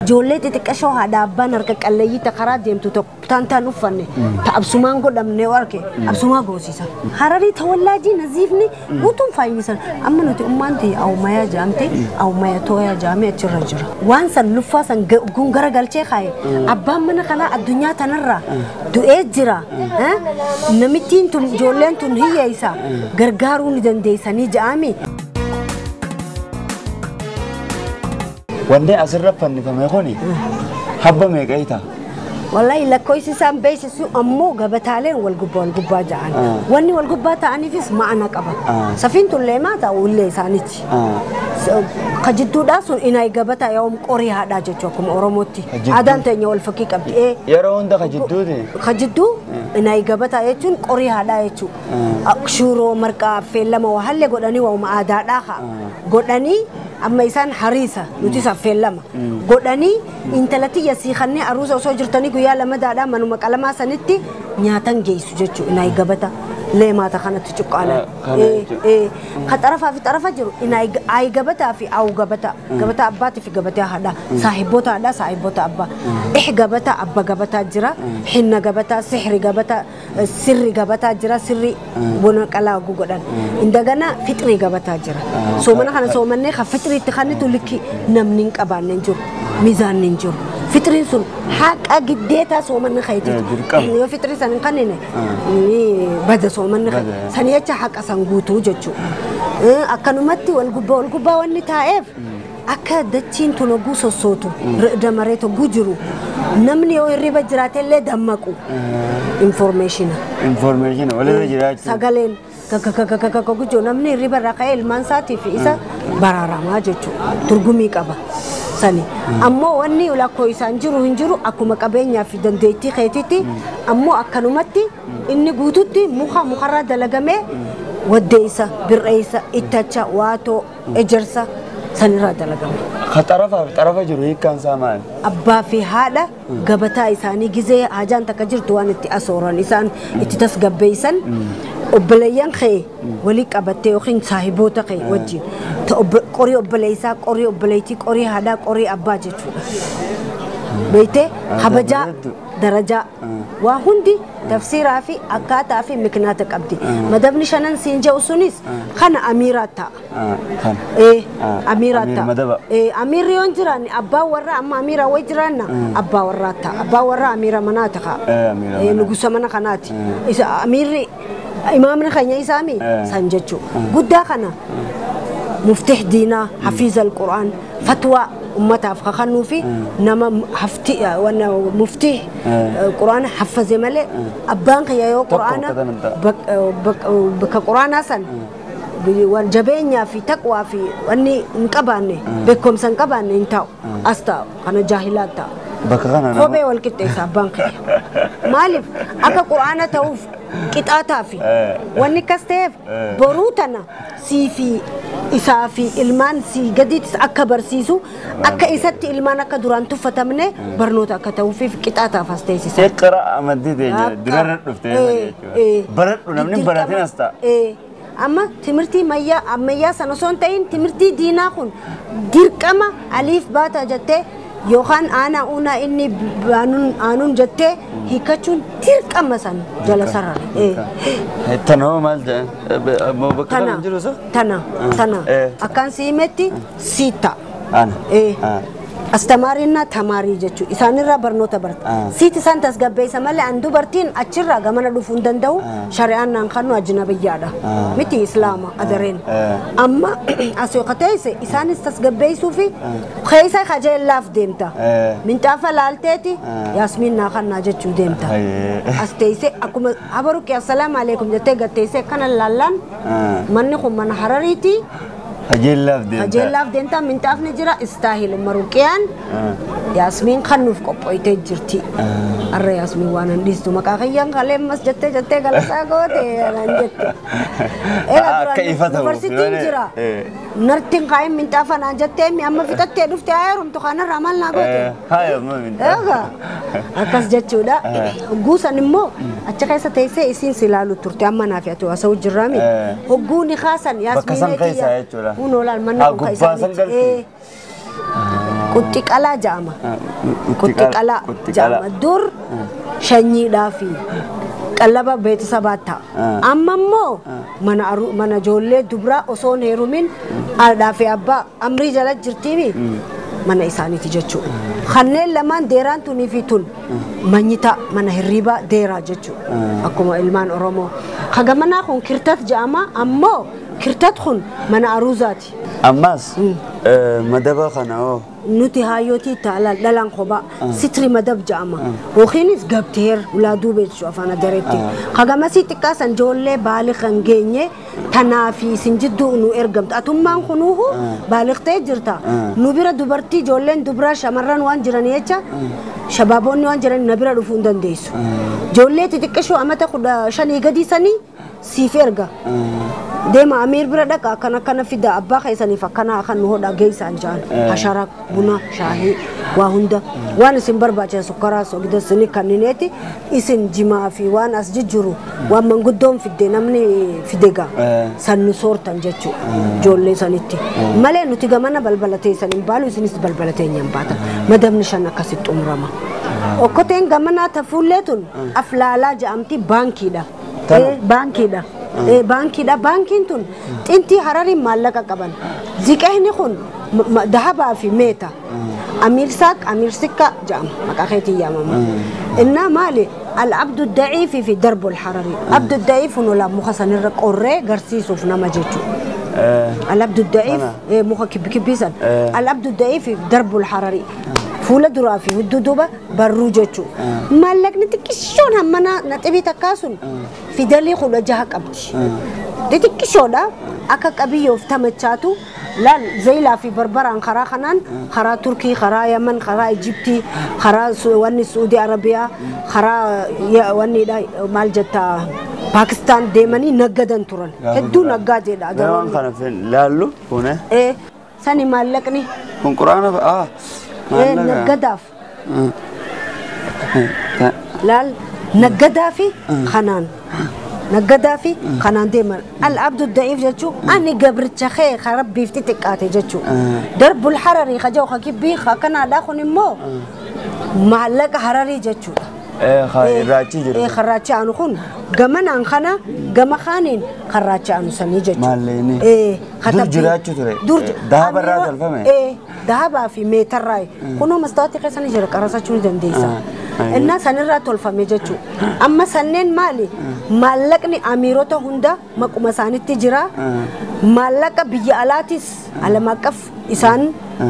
Ijoollee xixiqqashoo haadha abbaan harka qalleeyyii ta karaa deemtu tokko taan uffanne ta absumaan godhamne arge absumaa goosisa. Hararii tawallaajii naziifni guutuun faayyisan amma nuti ummaan ta'e awmayaa jaamte awmaya tooyaa jaamee achirra jira. Waan san luffaa san gun gara galchee kaaye abbaan mana kanaa addunyaa tanarraa du'ee jira. Namittiin tun ijoolleen tun hiyyeessa gargaaruu ni dandeessanii ja'ami. Wanti asirra fannifame kuni habba meeqa ta'a? Wallahi lakkoofsi isaan beeksisu ammoo gabataaleen wal gubbaa ja'an. Wanni wal gubbaa ta'aniifis ma'ana qaba. Safiin tun leemaa ta'u illee isaaniiti. Ka jidduudhaa sun inaayi gabataa yoom qorii haadhaa jechuudha akkuma Oromootti. Aadaan teenya wal fakkii qabdi. Yeroo hunda ka jidduuti? Ka jidduu inaayi gabataa jechuun qorii haadhaa jechuudha. Shuuroo marqaa affeellama waa hallee godhanii waa'uma aadaadhaa haa godhanii amma isaan hariisa nuti affeellama godhanii intala tiyya siikannee aruusa osoo jirtanii guyyaa lamadaadhaa manuma qalamaa sanitti nyaatan geessu jechuudha inaayi gabata leemaata kanatti cuqqaalan. Ka xarafaa fi xarafa jiru inaayi gabataa fi awu gabata gabataa abbaatii fi gabataa haadhaa saahibboota haadhaa saahibboota abbaa ix gabataa abba gabataa jira xinna gabataa sixri gabataa sirri gabataa jira sirri buna qalaa godhan indagana fixrii gabataa jira soomana kana soomannee ka fixriitti kannitu likki namni hin qabaanne hin jiru miizaanni hin jiru. Fixriin sun haqa giddeetaa soomanni kayti yoo fixrii san hin kannine ni bada soomanni san jecha haqa san guutuu jechuudha. Akkanumatti wal gubbaa wanni taa'eef akka dachiin tun hogguu sossootu damaree hogguu jiru namni yoo hirriba jiraate illee dammaqu informeeshina. Informeeshina walirra jiraachuu. Sagaleen gagagagagagagaguu namni hirriba irraa ka'ee ilmaan isaatii fi isa baraaramaa jechuudha turgumii qaba. Sani ammoo wanni lakkoo isaan jiru hin jiru akkuma qabeenyaa fi dandeettii keetitti ammoo akkanumatti inni guututti muka mukarraa dalagamee waddeessa bir'eessa ittacha waatoo ejersa sanirraa dalagame. Ka xarafaa fi xarafa jiru hiikkaan isaa maali? Abbaa fi haadha gabataa isaanii gizee hajaan takka jirtu waan itti asooran isaan itti tasgabbeessan obboleeyyan kee walii qabattee yookiin saahiboota kee wajjin qorii obboleessaa qorii obboleettii qorii haadhaa qorii abbaa jechuudha. Beektee kabajaa darajaa waa hundi tafsiiraa fi akkaataa fi miknaata qabdi. Madabni shanan siin jedhu sunis kana amiiraa ta'a. Amiiraa ta'a. Amiirri yoo hin jiraanne abbaan warraa amma amiiraa wayi jiraanna abbaa warraa ta'a. Abbaan warraa amiira manaa ta'a. Nugusa mana kanaati. Amiirri imaamni keenya isaami san jechuudha. Guddaa kana muftih diinaa hafiiza alqur'aan fatwaa ummataaf kakannuu fi nama hafti wanna muftih qur'aana haffaze malee abbaan kiyya yoo qur'aana bakka qur'aanaa san waan jabeenyaa fi taqwaa fi wanni hin qabaanne beekumsa hin qabaanne hin taa'u as taa'u kana jaahilaa taa'u. Bakka kana nama kophee wal qixxeessa abbaan kiyya. Maaliif akka qur'aana ta'uuf qixaataa fi wanni akkas ta'eef boruu tana sii fi isaa fi ilmaan sii gadiittis akka barsiisu akka isatti ilmaan akka duraan tuffatamne barnoota akka ta'uufiif qixaataaf as teessisa. Iqra amantii teenya durarra dhuftee jechuudha. Baradhu namni barateen as ta'a. Amma timirtii ammayyaa sana osoo hin ta'in timirtii diinaa kun dirqama aliif baata jettee yookaan aanaa uunaa inni aanuun jettee hiikachuun dirqama san jala sarara. Tanoo maal jedhan? Bakka kana hin jiru isa? Tana tana akkaan si himetti siita. Ana. Astamaariinna tamaarii jechuudha. Isaanirraa barnoota barata. Siiti isaan tasgabbeessa malee an dubartiin achirraa gamana dhufuu hin danda'u shari'aan naan kannu ajnabiyyaadha. Miti islaama adareen. Amma as yoo teesse isaanis tasgabbeessuu fi keessa kajeellaaf deemta. Minxaafa laalteeti yaasmiin naa kannaa jechuu deemta. As teesse akkuma habaruqi assalaamu alaikum jettee gatteessee kana laallaan manni kun mana Harariiti. Kajeellaaf deemta. Kajeellaaf deemta minxaafni jira istaahil maruqiyaan yaasmiin kannuuf qophoitee jirti. Arra yaasmiin waan hin dhiistu maqaa kiyyaan kalee ammas jettee jettee galasaa goote naan jette. Akka ifa ta'uuf. Yuunivarsiitiin jira. Nartiin kaa'in minxaafa naan jettee amma fixattee dhufte haa heerumtu kanarraa maal naa goote. Haa amma minxaafa. Akkas jechuudha. Hogguu san immoo achi keessa teessee isiin si ilaalu turte amma naaf ati haasa'u jirraami. Hogguu ni kaasan Bakka san yaasmiin keessa jechuudha. Kun olaal manni kun Gubbaa san galti. Quttiqalaa jedhama. Quttiqalaa jedhama. Dur shanyiidhaa fi qallaba beeksisa ta'a. Amma immoo mana ijoollee dubraa osoo hin heerumin haadhaa fi abbaa amrii jala jirtiimi mana isaaniiti jechuudha. Kanneen lamaan deeraan tunii fi tun manyita mana hirribaa deeraa jechuudha. Akkuma ilmaan Oromoo. Kagamanaa kun kirtat jedhama ammoo kirtat kun mana aruuzaati. Ammas madaba kana hoo? Nuti haayyotii taala dhalaan kophaa sitri madab jedhama. Yookiinis gabteer ulaa duubee jechuudha afaan adareetti. Kagamasii xiqqaa san ijoollee baaliq kan geenye tanaa fi isin jidduu nu ergamtu. Atummaan kunuuhu baaliqtee jirta. Nu bira dubartii ijoolleen dubraa shamarran waan jiran jecha shabaabonni waan jiran na bira dhufuu hin dandeessu. Ijoollee xixiqqishoo amata 15 gadii sanii siif erga. Deema Amiir bira dhaqa akkana akkana fida abbaa keessaniif akkana kan nu hodha geessaan jaan hashara buna shaahii waa hunda waan isin barbaachisan sukkaraa soogidda isin kannineeti isin jimaa fi waan as jijjiru waan manguddoon fidde namni fide gaa san nu soortan jechuudha ijoollee sanitti malee nuti gamana balbala teessan hin baalu isinis balbala teenya hin baatan madabni 5 akkasitti xumurama. Okkoteen gamanaa tafuullee tun aflaalaa jedhamti baankiidha. Baankiidha. Baankiidha. Baankiin tun xintii Harariin maallaqa qaban. Ziqeehni kun dahabaa fi meeta. Amiir Saaq, Amiir Sikka jedhama maqaa keetiin yaamama. Innaa maali? Al-Abdu Daciifii fi Darbul Hararii. Abdu Daciif nolaa muka sanirra qorree garsiisuuf nama jechuudha. Al-Abdu Daciif muka kibbi san. Al-Abdu Daciif Darbul Hararii. Fuula duraa fi hudduu duuba barruu jechuudha. Maallaqni xiqqishoon hammana naxibii takkaa sun fidalii 16 qabdi. Xixiqqishoodha akka qabiyyoof tamachaatu laal Zaylaa fi Barbaraan karaa kanaan karaa Turkii, karaa Yaman, karaa Ijiptii, karaa wanni Suudii Arabiyaa, karaa wannidha maal jetta Paakistaan deemanii naggadan turan. Hedduu naggaa jedha. Waan kana laallu kune. Sani maallaqni. Kun quraana ah. Naggadaaf. Laal naggadaa fi kanaan. Naggadaa fi kanaan deeman. Al-Abdu Daciif jechuun ani gabricha kee ka rabbiif xixiqqaate jechuudha. Darbul Hararii ka jiru ka kibbii ka kanaadhaa kun immoo maallaqa Hararii jechuudha. Irraachi jiru. Karraachi aanu kun gamanaan kana gama kaaniin karraachi aanu sanii jechuudha. Maalleeni. Dur jiraachuu ture. Dahaba irraa tolfame. Dahabaa fi meetarraa kunoo mastaawotii keessa ni jira qarasachuu ni dandeessa. Innaa sanirraa tolfame jechuudha. Amma sanneen maali? Maallaqni amiirota hunda maquma isaanitti jira. Maallaqa biyya alaatis alamaqqaf isaan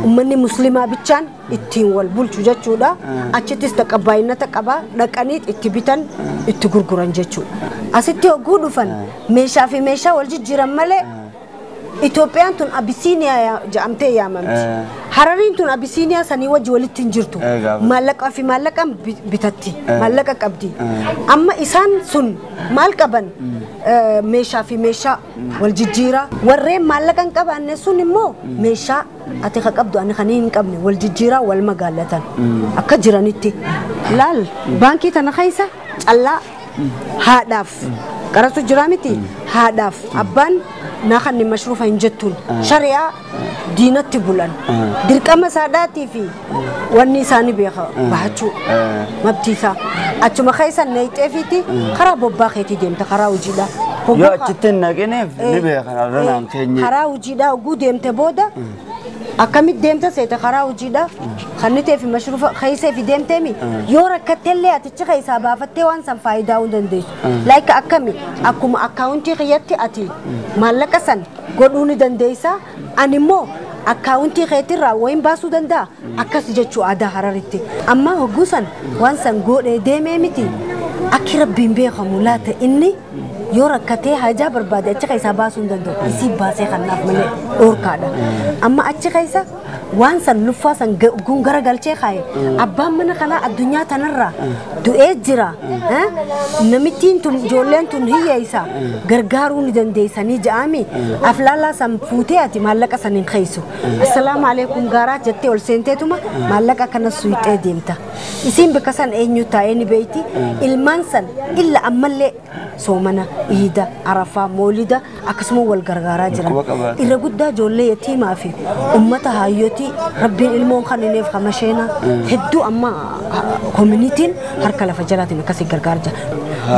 uummanni musliimaa bichaan ittiin wal bulchu jechuudha. Achittis taqabbaayinata qaba dhaqanii itti bitan itti gurguran jechuudha. Asitti hogguu dhufan meeshaa fi meeshaa wal jijjiiran malee Itoophiyaan tun Abisiiniyaa jedhamtee yaamamti. Harariin tun Abisiiniyaa sanii wajji walitti hin jirtu. Maallaqaa fi maallaqaan bitatti. Maallaqa qabdi. Amma isaan sun maal qaban? Meeshaa fi meeshaa wal jijjiiraa. Warreen maallaqa hin qabaanne sun immoo meeshaa ati ka qabdu ani kan hin qabne wal jijjiiraa wal magaalatan. Akka jiranitti. Laal baankii tana keessa callaa haadhaaf qarasu jira miti haadhaaf abbaan naa kan mashruufa hin jettuun shari'aa diinatti bulan dirqama saadhaatii fi wanni isaanii beeka bahachuu mabtii isaa achuma keessa neeyxeefiiti karaa bobbaa keetii deemta karaa hojiidhaa. Yoo achitti hin naqineef ni beekan arranaan keenya. Karaa hojiidhaa oguu deemte booda akkamitti deemta seete karaa hojiidhaa kan ta'ee fi mashruufa keessee fi deemteemi yoo rakkatteellee atichi keessaa baafattee waan san faayidaa hin dandeessu. Laayika akkami akkuma akkaawuntii kiyyatti ati maallaqa san godhuu ni dandeessa ani immoo akkaawuntii keetirraa wayin baasuu danda'a akkas jechuu aadaa Hararitti. Amma hogguu san waan san godhee deemee miti akki rabbiin beekamu laata inni yoo rakkatee hajaa barbaade achi keessaa baasuu hin danda'u. Isii baasee kanaaf malee dhoorkaadha. Amma achi keessa waan san luffaa san gara galchee kaaye abbaan mana kanaa addunyaa tanarraa du'ee jira. Namittiin tun ijoolleen tun hiyyeessa gargaaruu ni dandeessanii ja'ami aflaalaa san fuutee ati maallaqa san hin keeysu. Assalaamu alaikum gaaraa jettee ol seenteetuma maallaqa kana suyxee deemta. Isiin bakka san eenyu taa'ee ni beeyti. Ilmaan san illa ammallee soomana, iida, arafaa, moolida Akkasuma wal gargaaraa jiran. Irra guddaa ijoollee yatiimaa fi uummata hayyootii rabbiin ilmoon kan inneef kamasheena hedduu amma koominitiin harka lafa jalaatiin akkasii gargaaraa jira.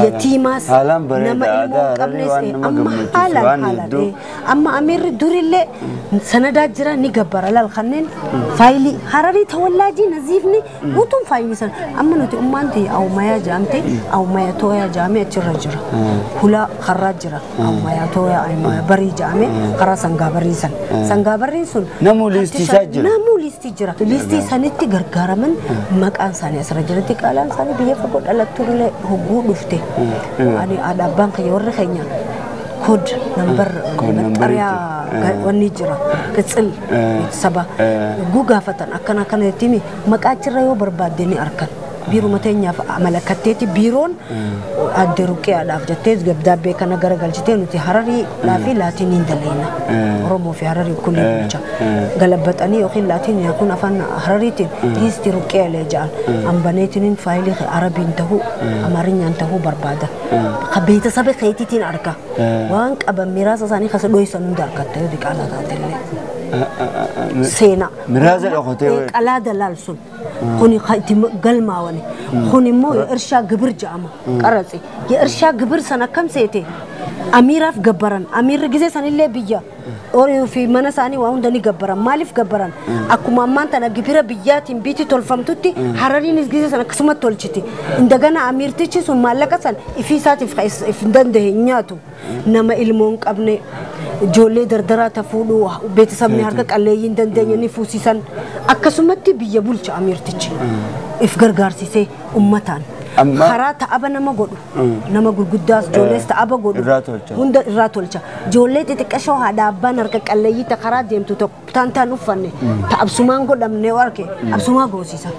Yatiimaas nama ilmoo hin qabnes amma haalaan haalaan amma amiirri durillee sanadaa jira ni gabbara laal kanneen faayilii hararii tawallaajii naziifni guutuun faayilii sana amma nuti ummaan ta'e awmayaa jaamte awmaya tooyaa jaame achirra jira hulaa karraa jira awmaya tooyaa awmaya barii jaame karaa sangaa barii san sangaa bariin sun namuu liistii isaa jira namuu liistii jira liistii sanitti gargaaraman maqaan isaanii asirra jiratti qaalaan isaanii biyya fagoo dhalattullee hogguu dhufte ani haadha abbaan kiyya warri keenya kod nambar xariyaa wanni jira qicil saba gaafatan akkana akkana jettimi maqaa achirra yoo barbaadde ni argan biiruma teenyaaf malakatteeti biiroon adde ruqeedhaaf jettee gabdaabbee kana garagalchitee nuti hararii fi laatiniin daleena Oromoo fi hararii kun bulcha galabbatanii yookiin laatiin kun afaan harariitiin dhiisti ruqeelee jedhan ambaneetiniin faayilii arabiin tahuu amaarinyaan tahuu barbaada beeta saba keetiitiin arga waan qaban miraasa isaanii kasa dhoysan hunda argatta yoo diqaalaa taatellee seenaa miraasa dhokotee qalaa dalaal sun kuni galmaawani kun immoo የእርሻ ግብር ጃማ ቀረጽ የእርሻ ግብር ሰነከም ሴቴ አሚራፍ ገበረን አሚር ጊዜ ሰንሌ ብያ ኦሪው ፊ መነሳኒ ዋው እንደኒ ገበረን ማሊፍ ገበረን አኩማ ማንተና ግብረ ብያቲን ቢቲ ቶልፈምቱቲ ሐረሪን ጊዜ ሰነ ክስመት ቶልችቲ እንደገና አሚርቲቺ ሱን ማለቀሰን ኢፊሳቲፍ ኸይስ ኢፍ እንደንደኛቱ ነመ ኢልሞን ቀብኔ ጆሌ ደርደራ ተፉሉ ቤተሰብኒ ሀርከ ቀለይ እንደንደኝ ፉሲሰን አከሱመቲ ብየ ቡልቻ አሚርቲቺ if gargaarsisee ummataan karaa ta'aba nama godhu nama gurguddaas ijoollees ta'aba godhu hunda irraa tolcha ijoollee xixiqqashoo haadha abbaan harka qalleeyyii ta karaa deemtu tokko taan taan uffanne ta absumaan godhamne arke absumaa goosisa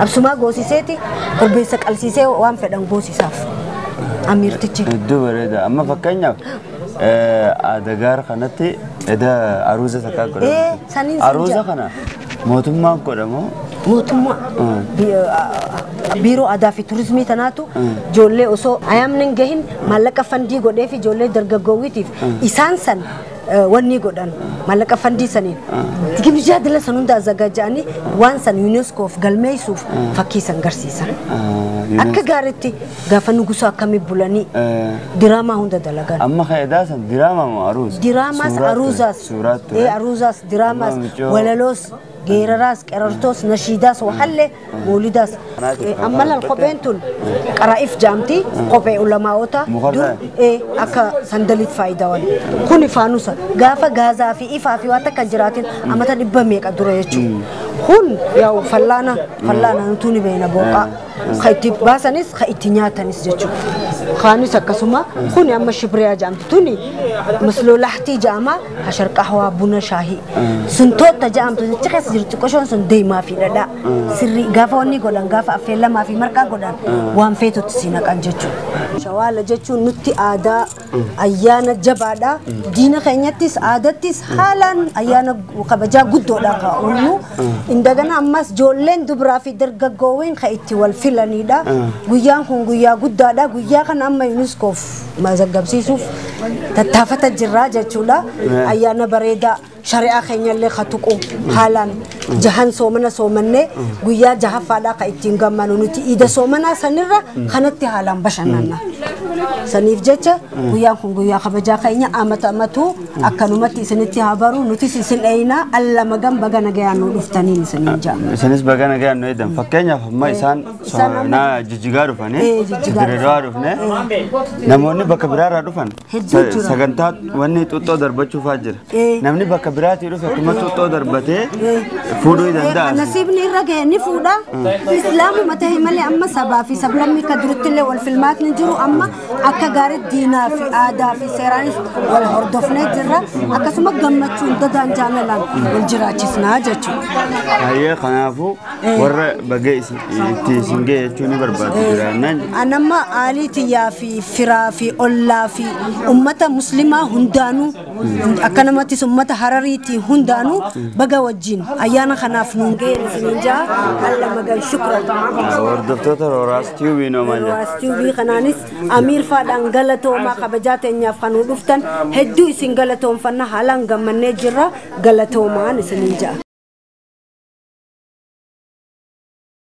absumaa goosiseeti korbeessa qalsiisee waan fedhan goosisaaf amiirtichi. Hedduu bareeda amma fakkeenyaaf adagaar kanatti eda aruuza takkaa godhamu aruuza kana mootummaan godhamu mootummaa biiroo aadaa fi turizimii tanaatu ijoollee osoo ayaamni hin gahin maallaqa fandii godhee fi ijoollee dargaggoowwitiif isaan san wanni godhan maallaqa fandii saniin gibjaa dila san hunda azagaja'anii waan san yuuneeskoof galmeessuuf fakkii san garsiisan. Akka gaariitti gaafa nugusa akkamii bulanii diraamaa hunda dalagan. Amma faayidaa san diraamaa moo aruuza? Diraamaas aruuzaas aruuzaas diraamaas walaloos geeraraas qerartoos nashiidaas wahallee moolidaas amma lal kopheen tun qaraa'if jaamti kophee ulamaa'ota dur akka sandaliit faayidaawwan kuni faanusa gaafa gaazaa fi ifaa fi waan takka jiraatin amata dhibba meeqa dura jechuudha kun yaa'u fallaana fallaana nutuu ni beena booqaa ka itti baasanis ka itti nyaatanis jechuudha kaanis akkasuma kuni amma shibriyaa jaamti tuni maslolahtii jaama hashar qahwaa buna shaahii suntoota jaamtu jecha keessa jirti qoshoon sun deemaa fi dhadhaa sirrii gaafa wanni godhan gaafa affeellamaa fi marqaa godhan waan feetutti si naqan jechuudha. Shawaala jechuun nutti aadaa ayyaana jabaadha. Diina keenyattis aadattis haalaan ayyaana kabajaa guddoodha kaa'uunu. Indagana ammas ijoolleen dubaraa fi dargaggoowwan kan itti wal filanidha. Guyyaan kun guyyaa guddaadha. Guyyaa kana amma yuuniskoof mazaggabsiisuuf tattaafata jirraa jechuudha. Ayyaana bareedaa shari'aa keenyallee katuqu haalaan jahan soomana soomannee guyyaa jahaffaadhaa kan ittiin gammanu nuti iida soomanaa sanirra kanatti haalaan bashannanna. Saniif jecha guyyaan kun guyyaa kabajaa keenya amata amatu akkanumatti isinitti haa baru nutis isin dhayinaa alla magan baga nagayaan nu dhuftaniin isiniin ja'a. Isinis baga nagayaan nu eedan fakkeenyaaf amma isaan jijjigaa dhufanii Dirreedawaa dhufne namoonni bakka biraarraa dhufan sagantaa wanni xuuxxoo darbachuufaa jira. Namni bakka biraatii dhufe akkuma xuuxxoo darbatee fuudhuu danda'a. Nasiibni irra gahe ni fuudha. Islaamuma ta'e malee amma sabaa fi sablammii akka durittillee wal filmaatni jiru amma akka gaarii diinaa fi aadaa fi seeraanis wal hordofnee jirra. Akkasuma gammachuun dadaan jaalalaan wal jiraachisnaa jechuudha. Hayyee kanaafuu warra bagee itti isin ga'e jechuun ni barbaadu jiraannaan. Anamma aalii tiyyaa fi firaa fi ollaa fi ummata muslimaa hundaanuu akka namattis ummata harariitii hundaanuu baga wajjin ayyaana kanaaf nuun ga'e isiniin ja'a alla magan shukran. Hordoftoota Rooraas TV noo maal jedha? Rooraas TV kanaanis amiira Amiirfaadhaan galatoomaa, kabajaa teenyaaf kan nu dhuftan hedduu isin galatoomfanna, haalaan gammannee jirra, galatoomaan isinin ja'a.